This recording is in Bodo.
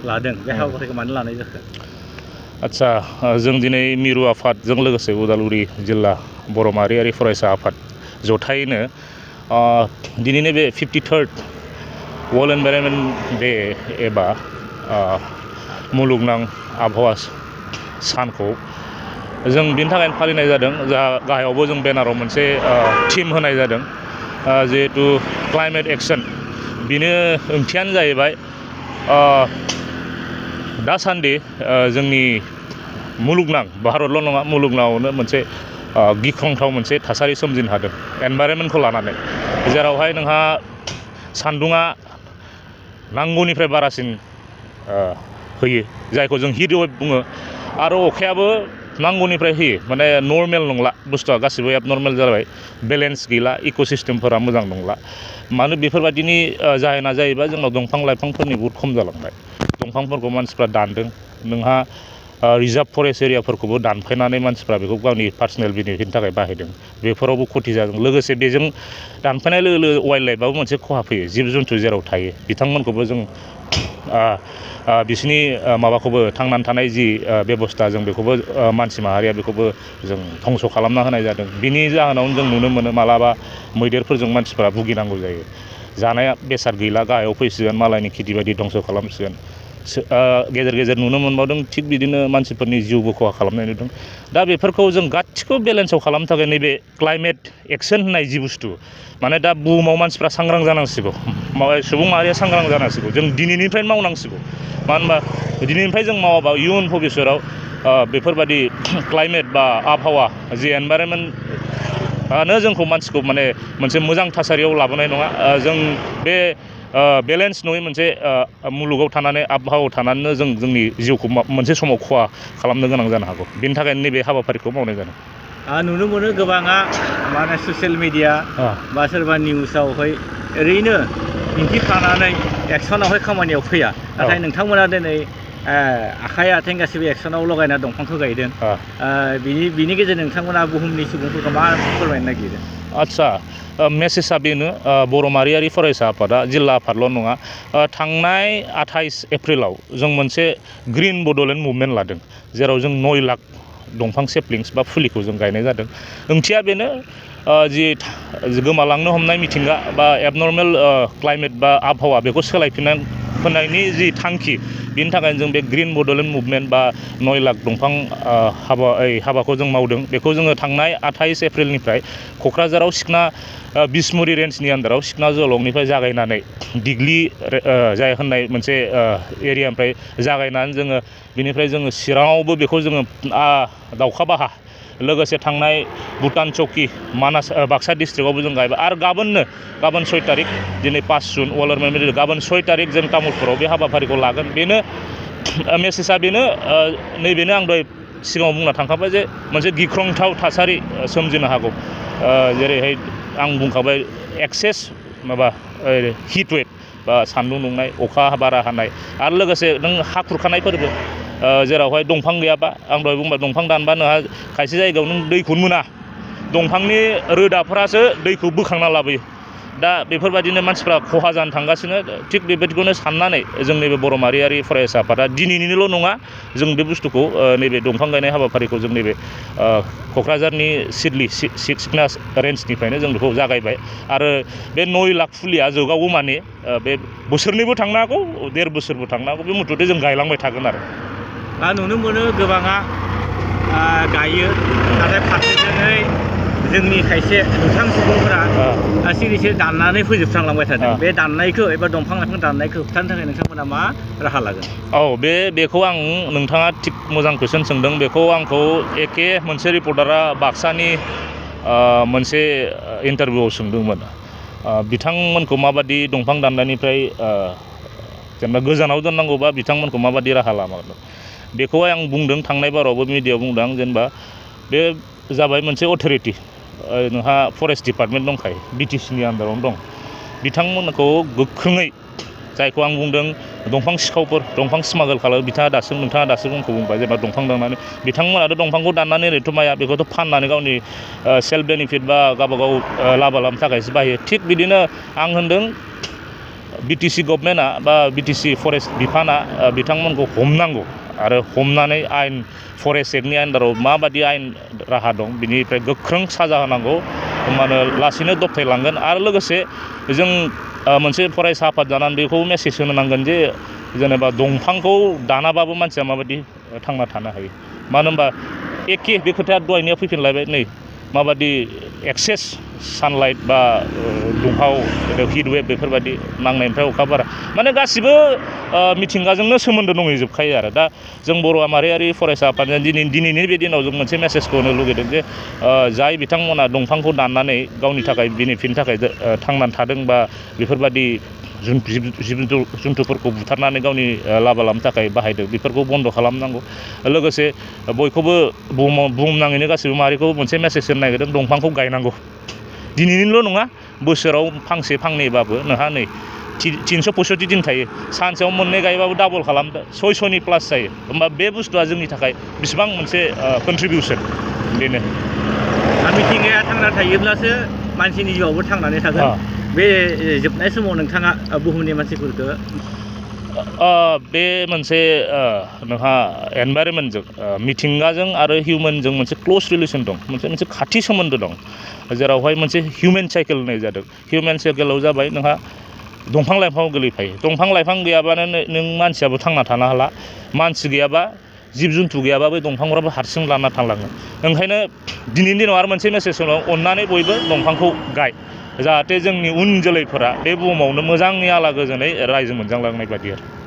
लादों बे हाबाफारिखौ मानो लानाय जाखो? आदसा जों दिनै मिरु आफादजों लोगोसे उदालगुरि जिल्ला बर' माहारियारि फरायसा आफाद जथायैनो दिनैनि बे 53rd वर्ल्ड एनभाइरनमेन्ट डे एबा मुलुगनां आबहावा सानखौ जों बिनि थाखायनो फालिनाय जादों। जा गाहायावबो जों बेनाराव मोनसे थीम होनाय जादों जिहेथु क्लाइमेट एक्शन। बिनि ओंथियानो जाहैबाय दासान्दि जोंनि मुलुगनां भारतल' नङा मुलुगनाङावनो मोनसे गिख्रंथाव मोनसे थासारि सोमजिनो हादों एनभाइरनमेन्टखौ लानानै, जेरावहाय नोंहा सान्दुङा नांगौनिफ्राय बारासिन होयो जायखौ जों हिट वेभ बुङो, आरो अखायाबो नांगौनिफ्राय होयो, माने नर्मेल नंला बुस्थुआ, गासिबो एबनर्मेल जाबाय, बेलेन्स गैला, इक'सिस्टेमफोरा मोजां नंला। मानो बेफोरबायदिनि जाहोना जाहैबाय जोंनाव दंफां लाइफांफोरनि बहुद खम जालांबाय। दंफांफोरखौ मानसिफ्रा दानदों, नोंहा रिजार्भ फरेस्ट एरियाफोरखौबो दानफायनानै मानसिफ्रा बेखौ गावनि पार्सनेल बेनिफिटनि थाखाय बाहायदों, बेफोरावबो खथि जादों। लोगोसे बेजों दानफायनाय लोगो लोगो वाइल्ड लाइफआबो मोनसे खहा फैयो, जिब जुन्थु जेराव थायो बिथांमोनखौबो जों बिसोरनि माबाखौबो थांनानै थानाय जि बेबस्था जों बेखौबो मानसि माहारिया बेखौबो जों धंस' खालामना होनाय जादों। बिनि जाहोनावनो जों नुनो मोनो मालाबा मैदेरफोरजों मानसिफ्रा भुगिनांगौ जायो, जानाया बेसाद गैला गाहायाव फैसिगोन, मालायनि खेथि बायदि धंस' खालामसिगोन। गेजेर गेजेर नुनो मोनबावदों थिग बिदिनो मानसिफोरनि जिउबो खहा खालामनाय नुदों। दा बेफोरखौ जों गासिखौबो बेलेन्सआव खालामनो थाखाय नैबे क्लाइमेट एक्शन होननाय जि बुस्थु, माने दा बुहुमाव मानसिफ्रा सांग्रां जानांसिगौ, सुबुं माहारिया सांग्रां जानांसिगौ, जों दिनैनिफ्रायनो मावनांसिगौ। मानो होनबा दिनैनिफ्राय जों मावाबा इयुन भबिसतआव बेफोरबायदि क्लाइमेट बा आबहावा जि एनभाइरनमेन्टआनो जोंखौ मानसिखौ माने मोनसे मोजां थासारियाव लाबोनाय नङा। जों बे बेलेन्स नङै मोनसे मुलुगाव थानानै आबहावायाव थानानैनो जों जोंनि जिउखौ मोनसे समाव खहा खालामनो गोनां जानो हागौ। बेनि थाखायनो नैबे हाबाफारिखौ मावनाय जादों। नुनो मोनो गोबाङा माने ससियेल मिडिया बा सोरबा निउसावहाय ओरैनो दिन्थिखानानै एक्सनावहाय खामानियाव फैया, नाथाय नोंथांमोना दिनै आखाइ आथिं गासैबो एक्सनाव लगायना दंफांखौ गायदों। बिनि गेजेरजों नोंथांमोना बुहुमनि सुबुंफोरखौ मा फोरमायनो नागिरदों? आदसा मेसेजआ बेनो, बर' माहारियारि फरायसा आफादा जिल्ला आफादल' नङा, थांनाय 28 एप्रिलाव जों मोनसे ग्रिन बड'लेण्ड मुभमेन्ट लादों, जेराव जों 9 लाख दंफां सेप्लिंस बा फुलिखौ जों गायनाय जादों। ओंथिया बेनो जि गोमालांनो हमनाय मिथिंगा बा एबनर्मेल क्लाइमेट बा आबहावा बेखौ सोलायफिननायनि जि थांखि, बिनि थाखायनो जों बे ग्रिन बड'लेण्ड मुभमेन्ट बा 9 लाख दंफां हाबाखौ जों मावदों। बेखौ जोङो थांनाय 28 एप्रिलनिफ्राय क'क्राझाराव सिखना बिसमुरि रेन्जनि आन्दाराव सिखना जोहोलावनिफ्राय जागायनानै दिग्लि जाय होननाय मोनसे एरियानिफ्राय जागायनानै जोङो बिनिफ्राय जोङो चिराङावबो बेखौ जोङो दाउखा बाहा, लोगोसे थांनाय भुटान चौकि मानास बाक्सा डिस्ट्रिक्टआवबो जों गायबाय। आरो गाबोन 6 तारिख, दिनै 5 जुन वर्ल्ड एनभाइरनमेन्ट डे, गाबोन 6 तारिख जों तामुलपुराव बे हाबाफारिखौ लागोन। बेनो मेसेजआ बेनो, नैबेनो आं दहाय सिगाङाव बुंना थांखाबाय जे मोनसे गिख्रंथाव थासारि सोमजिनो हागौ, जेरैहाय आं बुंखाबाय एक्सेस हिट वेभ बा सान्दुं दुंनाय, अखा बारा हानाय, आरो लोगोसे नों हा खुरखानायफोरबो, जेरावहाय दंफां गैयाबा, आं दहाय बुंबाय दंफां दानबा नोंहा खायसे जायगायाव नों दैखौनो मोना, दंफांनि रोदाफोरासो दैखौ बोखांना लाबोयो। दा बेफोरबायदिनो मानसिफ्रा खहा जानो थांगासिनो। थिग बेबायदिखौनो साननानै जों नैबे बर' माहारियारि फरायसा आफादा दिनैनिल' नङा, जों बे बुस्थुखौ नैबे दंफां गायनाय हाबाफारिखौ जों नैबे क'क्राझारनि सिडली सिखना रेन्जनिफ्रायनो जों बेखौ जागायबाय। आरो बे 9 लाख फुलिया जोगागौ माने बे बोसोरनैबो थांनो हागौ, 1.5 बोसोरबो थांनो हागौ, बे मथथे जों गायलांबाय थागोन आरो। नुनो मोनो गोबाङा गायो, नाथाय फारसेथिङै जोंनि खायसे दुथां सुबुंफोरा सिरिसे दाननानै फोजोबस्रांलांबाय थादों। बे दाननायखौ एबा दंफां लाइफां दाननायखौ होबथानो थाखाय नोंथांमोना मा राहा लागोन? बेखौ आं, नोंथाङा थिग मोजां कुइसन सोंदों। बेखौ आंखौ एके मोनसे रिपर्टारा बाक्सानि मोनसे इन्टारभिउआव सोंदोंमोन, बिथांमोनखौ माबादि दंफां दाननायनिफ्राय जेनेबा गोजानाव दोननांगौबा बिथांमोनखौ माबादि राहा लानांगौ। बेखौहाय आं बुंदों, थांनाय बारावबो मिडियायाव बुंदों आं, जेनेबा बे जाबाय मोनसे अथ'रिटि, नोंहा फरेस्ट डिपार्टमेन्ट दंखायो, बिटिसिनि आन्दारावनो दं, बिथांमोनखौ गोख्रोङै, जायखौ आं बुंदों दंफां सिखावफोर, दंफां स्मागोल खालामो, नोंथाङा दासो मुंखौ बुंबाय, जेनेबा दंफां दाननानै, बिथांमोनाथ' दंफांखौ दाननानै ओरैथ' माया, बेखौथ' फाननानै गावनि सेल्फ बेनिफिट बा गावबागाव लाबा लाबनि थाखायसो बाहायो। थिग बिदिनो आं होनदों BTC गभर्नमेन्टआ बा BTC फरेस्ट बिफाना बिथांमोनखौ हमनांगौ आरो हमनानै आयेन फरेस्ट एक्टनि आन्दाराव माबादि आयेन राहा दं बिनिफ्राय गोख्रों साजा होनांगौ होमबानो लासैनो दबथायलांगोन आरो लोगोसे जों मोनसे फरायसा आफाद जानानै बेखौ मेसेज होनो नांगोन जे जेनेबा दंफांखौ दानाबाबो मानसिया माबादि थांना थानो हायो मानो होनबा एखे बे खोथाया दहायनिया फैफिनलायबाय नै माबादि एक्सेस सानलाइट बा दुंहाव हिट वेभ बेफोरबायदि नांनायनिफ्राय अखा बारा माने गासिबो मिथिंगाजोंनो सोमोन्दो दंजोबखायो आरो दा जों बर' माहारियारि फरायसा आफादजों दिनैनि बे दिनाव जों मोनसे मेसेजखौ होनो लुगैदों जे जाय बिथांमोना दंफांखौ दाननानै गावनि थाखाय बेनिफिटनि थाखाय थांनानै थादों बा बेफोरबायदि जुन्थुफोरखौ बुथारनानै गावनि लाबा लानो थाखाय बाहायदों बेफोरखौ बन्द' खालामनांगौ लोगोसे बयखौबो बुहुमनाङैनो गासिबो माहारिखौ मोनसे मेसेज होनो नागिरदों दंफांखौ गायनांगौ दिनैनिल' नङा बोसोराव फांसे फांनैबाबो नोंहा नै 365 दिन थायो सानसेयाव मोननै गायबाबो डाबल खालामदो 600नि प्लास जायो होमबा बे बुस्थुआ जोंनि थाखाय बेसेबां मोनसे कन्ट्रिबिउसन बेनो मिथिंगाया थांना थायोब्लासो मानसिनि जिउआवबो थांनानै थागोन बे जोबनाय समाव नोंथाङा बुहुमनि मानसिफोरखौ बे मोनसे नोंहा एनभाइरनमेन्टजों मिथिंगाजों आरो हिउमेनजों मोनसे क्ल'ज रिलेसन दं मोनसे खाथि सोमोन्दो दं जेरावहाय मोनसे हिउमेन साइकेल होननाय जादों हिउमेन साइकेलाव जाबाय नोंहा दंफां लाइफाङाव गोलैफायो दंफां लाइफां गैयाबानो नों मानसियाबो थांना थानो हाला मानसि गैयाबा जिब जुन्थु गैयाबा बे दंफांफ्राबो हारसिं लाना थांलाङो ओंखायनो दिनैनि दिनाव आरो मोनसे मेसेज दङ अननानै बयबो दंफांखौ गाय जाहाथे जोंनि उन जोलैफोरा बे बुहुमावनो मोजाङै आला गोजोनै रायजो मोनजालांनाय बायदि आरो